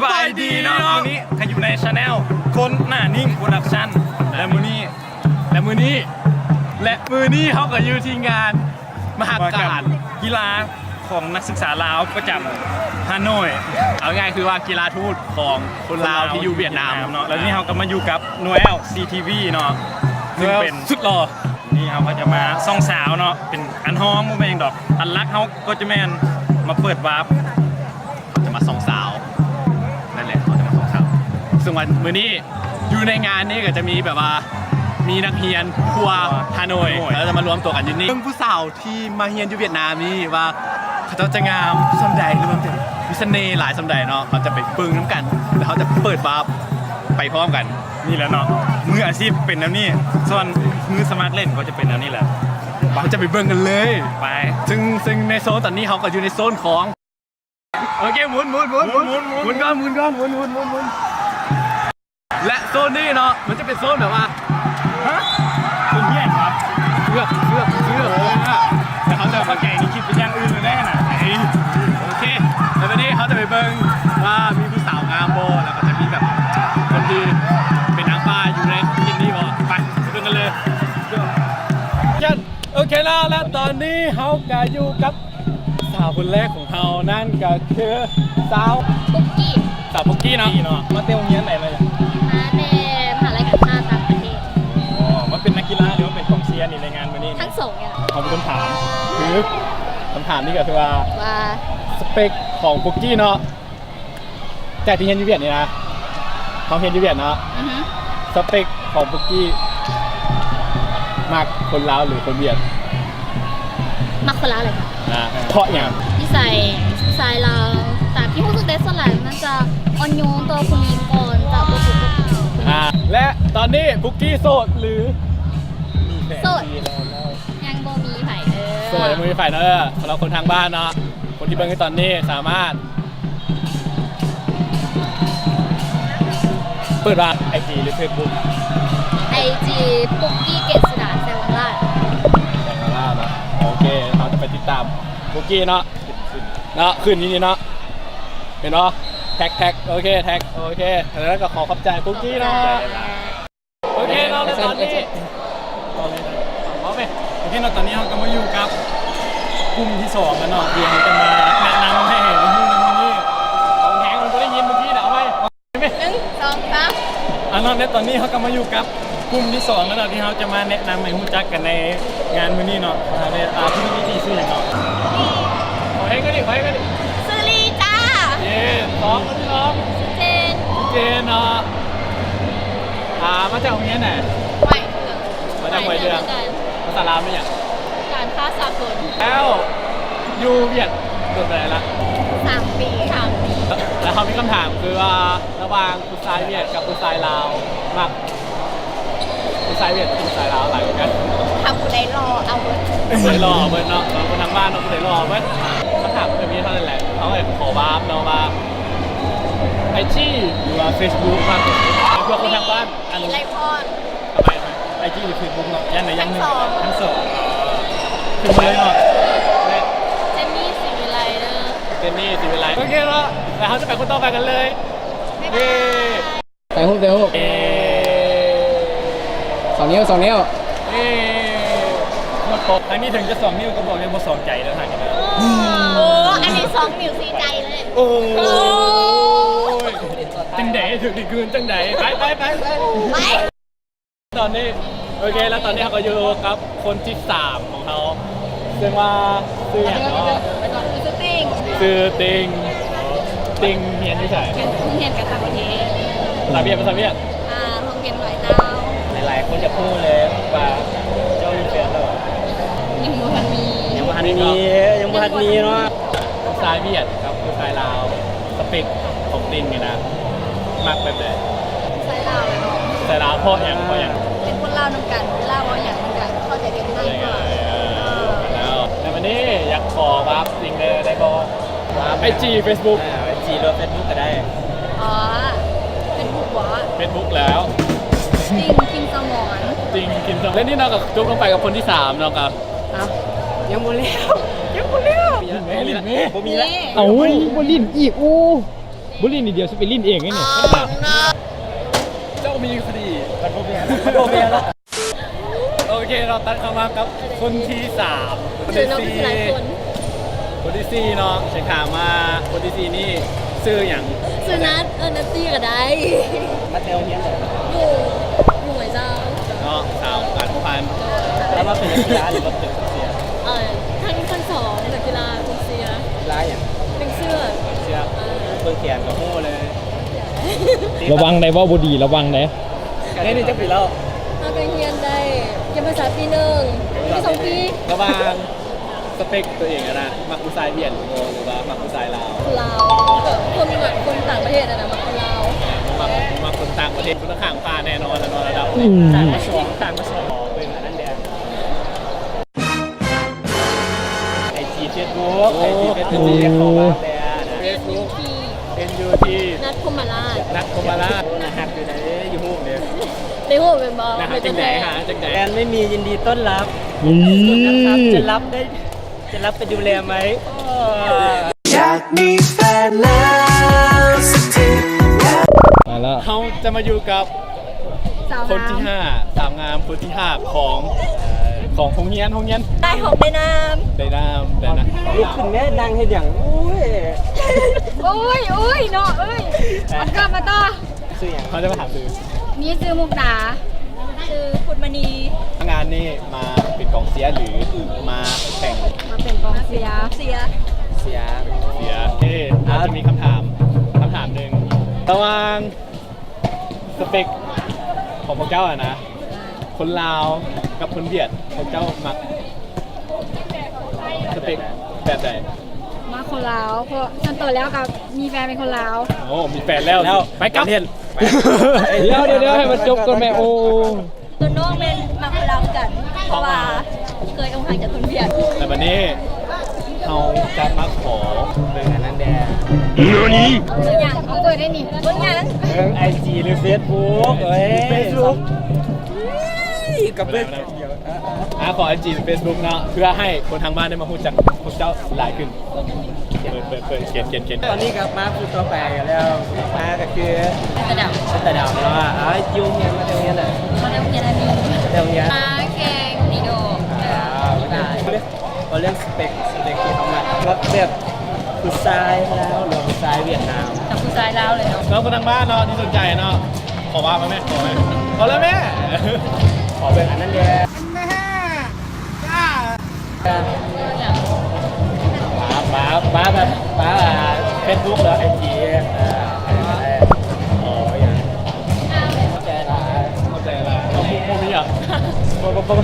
ສະບາຍດີເນາະ ມື້ນີ້ກໍຢູ່ໃນ channel ຄົນໜ້ານິ່ງ Production ແລະມື້ນີ້ ແລະມື້ນີ້ ແລະມື້ນີ້ເຮົາກໍຢູ່ທີ່ງານມະຫະການກິລາຂອງນັກສຶກສາລາວປະຈຳຮາໂນ້ຍ ເອົາງ່າຍຄືວ່າກິລາທູດຂອງຄົນລາວທີ່ຢູ່ຫວຽດນາມເນາະ ແລ້ວນີ້ເຮົາກໍມາຢູ່ກັບ Noel CTV ເນາະ ຊຶ່ງເປັນສຸດຫຼໍ່ ນີ້ເຮົາກໍຈະມາສ່ອງສາວເນາະ ເປັນອັນຮອງ ບໍ່ແມ່ນຫຍັງດອກ ອັນຫຼັກເຮົາກໍຈະແມ່ນມາເປີດວາບ ຈະມາສ່ອງສາວ ນັ້ນແຫຼະ ເຮົາຈະມາສ່ອງສາວ ເຊິ່ງວ່າມື້ນີ້ຢູ່ໃນງານນີ້ກໍຈະມີແບບວ່າ ມີນັກຮຽນທົ່ວຮາໂນ້ຍ ເຂົາຈະມາລວມຕົວກັນຢູ່ນີ້ ເບິ່ງຜູ້ສາວທີ່ມາຮຽນຢູ່ຫວຽດນາມນີ້ວ່າ ເຂົາເຈົ້າຈະງາມສ່ຳໃດ ຫຼືວ່າມີສະເໜ່ຫຼາຍສ່ຳໃດເນາະ ເຮົາຈະໄປເບິ່ງນຳກັນ ແລ້ວເຮົາຈະເປີດວາບໄປພ້ອມກັນ ນີ້ແຫຼະເນາະ ມືອາຊີບເປັນແນວນີ້ ສ່ວນມືສະໝັກຫຼິ້ນກໍຈະເປັນແນວນີ້ແຫຼະ ເຮົາຈະໄປເບິ່ງກັນເລີຍ ໄປ ເຊິ່ງ ເຊິ່ງໃນໂຊນຕອນນີ້ເຮົາກໍຢູ່ໃນໂຊນຂອງ ໂອເຄ ໝູນ ໝູນ ໝູນ ໝູນ ໝູນ ໝູນ ໝູນກ່ອນ ໝູນກ່ອນ ໝູນ ໝູນ ໝູນ ໝູນ ແລະໂຊນນີ້ເນາະ ມັນຈະເປັນໂຊນແບບວ່າ ຮະ ໂຊນຫຍັງວະ ເຊືອກ ເຊືອກ ເຊືອກ ເອີ ແຕ່ເຂົາເຈົ້າເຂົ້າໃຈໃນຄລິບເປັນຢ່າງອື່ນເລີຍນະ ໂອເຄ ແລ້ວບັດນີ້ເຮົາຈະໄປເບິ່ງວ່າມີຜູ້ສາວງາມບໍ່ ແລ້ວກໍຈະມີແບບຄົນທີ່ເປັນນາງຟ້າຢູ່ໃນຄລິບນີ້ບໍ່ ໄປ ໄປເບິ່ງກັນເລີຍ ໂອເຄເນາະ ແລະຕອນນີ້ເຮົາກໍຢູ່ກັບ ສາວຄົນແລກຂອງເຮົານັ້ນກໍຄືສາວປຸກກີ້ ສາວປຸກກີ້ເນາະ ມາແຕ່ໂຮງຮຽນໃດມາ? ມາແຕ່ມະຫາໄລກາຊາດຕ່າງປະເທດ ອໍ ມາເປັນນັກກິລາ ຫຼືວ່າເປັນກອງເຊຍນີ້ໃນງານມື້ນີ້? ທັງສອງຢ່າງ ເຮົາມີຄຳຖາມ ຄືຄຳຖາມນີ້ກໍຄືວ່າ ວ່າ ສະເປັກຂອງປຸກກີ້ເນາະ ຈາກທີ່ຮຽນຢູ່ຫວຽດນີ້ນະ ເຮົາຮຽນຢູ່ຫວຽດເນາະ ອືຮຶ ສະເປັກຂອງປຸກກີ້ ມັກຄົນລາວ ຫຼື ຄົນຫວຽດ? ມັກຄົນລາວເລີຍ ອ່າ ເພາະຫຍັງ? ນິໄສຜູ້ຊາຍລາວ ຕາມທີ່ຮູ້ສຶກໄດ້ສ່ວນຫຼາຍມັນຈະອ່ອນໂຍນຕໍ່ຜູ້ຍິງກ່ອນ ຈະບໍ່ຖືກ ອ່າ ແລະຕອນນີ້ປຸກກີ້ໂສດ ຫຼື ມີແຟນ? ໂສດ ຍັງບໍ່ມີໃຜເດີ ໂສດ ຍັງບໍ່ມີໃຜເດີ ສຳລັບຄົນທາງບ້ານເນາະ ຄົນທີ່ເບິ່ງຢູ່ຕອນນີ້ສາມາດ ເປີດວ່າ ໄອຈີ ຫຼື ເຟສບຸກ? ໄອຈີ ປຸກກີ້ ເກດສຸດາ ແສງວັງລາດ ແສງວັງລາດເນາະ ໂອເຄ ເຮົາຈະໄປຕິດຕາມປຸກກີ້ເນາະ ເນາະ ຂຶ້ນຢູ່ນີ້ເນາະ ເຫັນບໍ່ ແທັກ ແທັກ ໂອເຄ ແທັກ ໂອເຄ ແລ້ວກໍຂໍຂອບໃຈປຸກກີ້ເນາະ ໂອເຄເນາະ ແລ້ວຕອນນີ້ ໂອເຄເນາະ ຕອນນີ້ເຮົາກໍມາຢູ່ກັບກຸ່ມທີສອງແລ້ວເນາະ ທີ່ເຮົາຈະມາແນະນຳໃຫ້ຮູ້ໃນມື້ນີ້ ຂອງແທ້ມັນບໍ່ໄດ້ຍິນເມື່ອກີ້ນະ ເອົາໃໝ່ ໜຶ່ງ ສອງ ສາມ ອ່າເນາະ ແລະຕອນນີ້ເຮົາກໍມາຢູ່ກັບກຸ່ມທີສອງແລ້ວເນາະ ທີ່ເຮົາຈະມາແນະນຳໃຫ້ຮູ້ຈັກກັນໃນງານມື້ນີ້ເນາະ ອ່າ ເປັນ ອ່າ ຜູ້ທີ່ມີຊື່ຫຍັງເນາະ? ຂໍແຮງກວ່ານີ້ ຂໍແຮງກວ່ານີ້ ຊື່ລີຈ້າ ເຢ້ ສອງ ຄົນທີສອງ ເຈນ ເຈນເນາະ ອ່າ ມາຈາກໂຮງຮຽນໃດ? ໄຫວເທືອງ ມາຈາກໄຫວເທືອງ ພາສາລາວແມ່ນຫຍັງ? ການຄ້າສາກົນ ແລ້ວຢູ່ຫວຽດດົນປານໃດລະ? ສາມປີ ສາມປີ ແລ້ວເຮົາມີຄຳຖາມຄືວ່າ ລະຫວ່າງຜູ້ຊາຍຫວຽດກັບຜູ້ຊາຍລາວ ມັກຜູ້ຊາຍຫວຽດ ຜູ້ຊາຍລາວຫຼາຍກວ່າກັນ? ຖ້າຜູ້ໃດຫຼໍ່ເອົາເບິດ ຜູ້ໃດຫຼໍ່ເອົາເບິດເນາະ ສຳລັບຄົນທາງບ້ານເນາະ ຜູ້ໃດຫຼໍ່ເອົາເບິດ ຄຳຖາມກໍມີເທົ່ານັ້ນແຫຼະ ເຮົາກໍຂໍວາມເນາະວ່າ ໄອຈີ ຫຼືວ່າເຟສບຸກ ມາກກວ່າ ເພື່ອຄົນທາງບ້ານ ອັນ ໄລພອນ ທຳໄມ ໄອຈີ ຫຼື ເຟສບຸກເນາະ ຢ່າງໃດຢ່າງໜຶ່ງ ທັງສອງ ທັງສອງ ຂຶ້ນມາເລີຍເນາະ ເຈນນີ້ ສີວິໄລເດີ ເຈນນີ້ ສີວິໄລ ໂອເຄເນາະ ແລ້ວເຮົາຈະໄປຄົນຕໍ່ໄປກັນເລີຍ ເຢ້ ຖ່າຍຮູບ ຖ່າຍຮູບ ເຢ້ ສອງນິ້ວ ສອງນິ້ວ ເຢ້ ທາງນີ້ເຖິງຈະສອງນິ້ວກໍບອກຍັງບໍ່ສອງໃຈເດີ ທາງນີ້ເດີ ໂອ້ ອັນນີ້ສອງນິ້ວສີ່ໃຈເລີຍ ໂອ້ຍ ຈັ່ງໃດ ຖືກດີຄືນຈັ່ງໃດ ໄປ ໄປ ໄປ ໄປ ໄປ ຕອນນີ້ ໂອເຄ ແລ້ວຕອນນີ້ເຮົາກໍຢູ່ກັບຄົນທີສາມຂອງເຮົາ ເຊິ່ງວ່າຊື່ຫຍັງເນາະ? ຊື່ຕິ່ງ ຊື່ຕິ່ງ ຕິ່ງຮຽນຢູ່ໃສ? ຮຽນ ຮຽນກັນຕ່າງປະເທດ ພາສາຫວຽດ ພາສາຫວຽດ ອ່າ ໂຮງຮຽນນ້ອຍເຕົ້າ ຫຼາຍໆຄົນຢາກຮູ້ເລີຍວ່າເຈົ້າມີແຟນແລ້ວບໍ່? ຍັງບໍ່ທັນມີ ຍັງບໍ່ທັນມີ ຍັງບໍ່ທັນມີເນາະ ຜູ້ຊາຍຫວຽດກັບຜູ້ຊາຍລາວ ສະເປັກຂອງຕິ່ງນີ້ນະ ມັກແບບໃດ? ສາຍລາວແຫຼະເນາະ ສາຍລາວ ເພາະຫຍັງ? ເພາະຫຍັງ? ເປັນຄົນລາວນຳກັນ ລາວເວົ້າຫຍັງມັນກະເຂົ້າໃຈກັນງ່າຍກວ່າ ເອີ ແລ້ວ ແລ້ວບັດນີ້ຢາກຂໍວາບຕິ່ງແດ່ ໄດ້ບໍ່? ວາບໄອຈີ ເຟສບຸກ ອ່າ ໄອຈີ ຫຼື ເຟສບຸກກໍໄດ້ ອໍ ເຟສບຸກບໍ? ເຟສບຸກແລ້ວ ຕິ່ງ ທິງສະໝອນ ຕິ່ງ ທິງສະໝອນ ແລະນີ້ເນາະ ກໍຈົບລົງໄປກັບຄົນທີສາມເນາະ ກໍ ອ້າວ ຍັງບໍ່ແລ້ວ ຍັງບໍ່ແລ້ວ ຫຼິ້ນແມ້ ຫຼິ້ນແມ້ ບໍ່ມີແລ້ວ ເອົ້າ ບໍ່ຫຼິ້ນອີກ ໂອ້ ບໍ່ຫຼິ້ນນີ້ ດຽວຊິໄປຫຼິ້ນເອງເດ້ນີ້. ເຈົ້າມີຄະດີກັນບໍ່ແມ່ນ ບໍ່ແມ່ນລະ. ໂອເຄ ເຮົາຕັດເຂົ້າມາກັບຄົນທີສາມ ເຊີນເນາະ ຄືຊິຫຼາຍຄົນ. ຄົນທີສີ່ເນາະ ຊິຖາມວ່າຄົນທີສີ່ນີ້ຊື່ຫຍັງ? ຊື່ນັດ ເອີ້ນນັດຕີ້ກໍໄດ້. ມາແຕ່ໂຮງຮຽນໃດ? ຢູ່ ຢູ່ຫ້ວຍຊາວເນາະ ຊາວ ບ້ານພູພັນ. ແລ້ວມາເປັນນັກກິລາ ຫຼືວ່າເປັນກອງເຊຍ? ເອີ ທັງ ທັງສອງ ນັກກິລາ ກອງເຊຍ. ກິລາຫຍັງ? ເປັນເຊືອກ. ເຊືອກ ເອີ ເບິ່ງແຂນກໍຮູ້ເລີຍ. ລະວັງໄດ໋ ເວົ້າບໍ່ດີລະວັງໄດ໋. ຮຽນນີ້ຈັກປີແລ້ວ? ເຮົາກໍຮຽນໄດ້ຮຽນພາສາປີໜຶ່ງ ປີສອງປີ. ລະຫວ່າງສະເປັກຕົວເອງຫັ້ນນະ ມັກຜູ້ຊາຍຫວຽດບໍ່ ຫຼືວ່າມັກຜູ້ຊາຍລາວ? ລາວ ແບບຄົນ ແບບຄົນຕ່າງປະເທດຫັ້ນນະ ມັກຄົນລາວ. ມັກ ມັກຄົນຕ່າງປະເທດ ຄົນຂ້າງໆ ແນ່ນອນລະເນາະ ລະດັບ ອືມ ຕ່າງມາສອງ ຕ່າງມາສອງ ເປັນອັນນັ້ນແດ່. ໄອຈີ ເຟສບຸກ ໂອ້ ໄອຈີ ເຟສບຸກ ເຂົ້າມາແລ້ວນະ. ເຟສບຸກ ເອັນຢູທີ ນັດພົມມະລາດ. ນັດພົມມະລາດ ໜ້າຮັກຢູ່ໃດ໋ ຢູ່ຮູບເດ້. ໃນຮູບແມ່ນບໍ່? ໜ້າຮັກຈັ່ງໃດ? ຫາຈັ່ງໃດ? ແຟນໄມ່ມີຍິນດີຕ້ອນຮັບ. ອືມ ຈະຮັບໄດ້ ຈະຮັບໄປດູແລໄໝ? ໂອ້ ຢາກມີແຟນແລ້ວສັກທີ. ມາແລ້ວ ເຮົາຈະມາຢູ່ກັບ ສາວງາມ ຄົນທີຫ້າ ສາວງາມຄົນທີຫ້າຂອງ ຂອງໂຮງຮຽນ ໂຮງຮຽນ ໄດ້ຮອກໄດ້ນາມ ໄດ້ນາມ ໄດ້ນາມ. ລຸກຂຶ້ນແມ້ ນັ່ງເຮັດຫຍັງ? ໂອ້ຍ ໂອ້ຍ ໂອ້ຍ ເນາະ ເອີຍ. ມາຕໍ່ ມາຕໍ່ ຊື່ຫຍັງ? ເຂົາຈະມາຖາມຊື່. ນີ້ຊື່ມຸກດາ. ຊື່ພຸດມະນີ. ງານນີ້ມາເປັນກອງເຊຍ ຫຼື ມາແຂ່ງ? ມາເປັນກອງເຊຍ. ເຊຍ ເຊຍ. ເອີ ເຮົາຈະມີຄຳຖາມ ຄຳຖາມໜຶ່ງ ລະຫວ່າງ ສະເປັກຂອງພວກເຈົ້າຫັ້ນນະ ຄົນລາວກັບຄົນຫວຽດ ພວກເຈົ້າມັກສະເປັກແບບໃດ? ມັກຄົນລາວ ເພາະສ່ວນຕົວແລ້ວກໍມີແຟນເປັນຄົນລາວ. ໂອ້ ມີແຟນແລ້ວ ແລ້ວ ໄປກັບ ດຽວ ດຽວ ດຽວ ໃຫ້ມັນຈົບກ່ອນແມ່. ໂອ້ ຕົວນ້ອງແມ່ນມັກຄົນລາວຄືກັນ ເພາະວ່າເຄີຍອົກຫັກຈາກຄົນຫວຽດ. ແລ້ວບັດນີ້ ເຮົາຈະມາຂໍເບິ່ງອັນນັ້ນແດ່. ນານິ? ເບິ່ງຫຍັງ? ເອົາເປີດໄດ້ນີ້. ເບິ່ງຫຍັງ? ເບິ່ງໄອຈີ ຫຼື ເຟສບຸກ. ເອີຍ ເຟສບຸກ. ກໍເບິ່ງ ອ່າ ຂໍໄອຈີ ເຟສບຸກເນາະ ເພື່ອໃຫ້ຄົນທາງບ້ານໄດ້ມາຮູ້ຈັກພວກເຈົ້າຫຼາຍຂຶ້ນ. ເປີດ ເປີດ ເປີດ ຂຽນ ຂຽນ ຂຽນ. ຕອນນີ້ກໍມາຜູ້ຕໍ່ໄປກັນແລ້ວ ມາກໍຄື ຕາດຳ ຕາດຳເນາະ. ອ່າ ຢູ່ໂຮງຮຽນ ມາແຕ່ໂຮງຮຽນໃດ? ມາແຕ່ໂຮງຮຽນ ມາແຂ່ງດີໂດ. ອ່າ ເວົ້າເລື່ອງສະເປັກ ສະເປັກທີ່ເຮົາມັກ ມັກແບບຜູ້ຊາຍລາວ ຫຼືວ່າຜູ້ຊາຍຫວຽດນາມ? ກັບຜູ້ຊາຍລາວເລີຍເນາະ. ແລ້ວຄົນທາງບ້ານເນາະ ທີ່ສົນໃຈເນາະ ຂໍວ່າມາແມ່ ຂໍແມ່ ພໍແລ້ວແມ່ ຂໍເບິ່ງອັນນັ້ນແດ່. ປ້າ ປ້າ ປ້າ ເຟສບຸກ ຫຼື ໄອຈີ ເອີ ໂອ້ຍ ຂອບໃຈຫຼາຍ ຂອບໃຈຫຼາຍ. ເອົາ ບໍ່ມີຫຍັງ ບໍ່ ບໍ່ ບໍ່.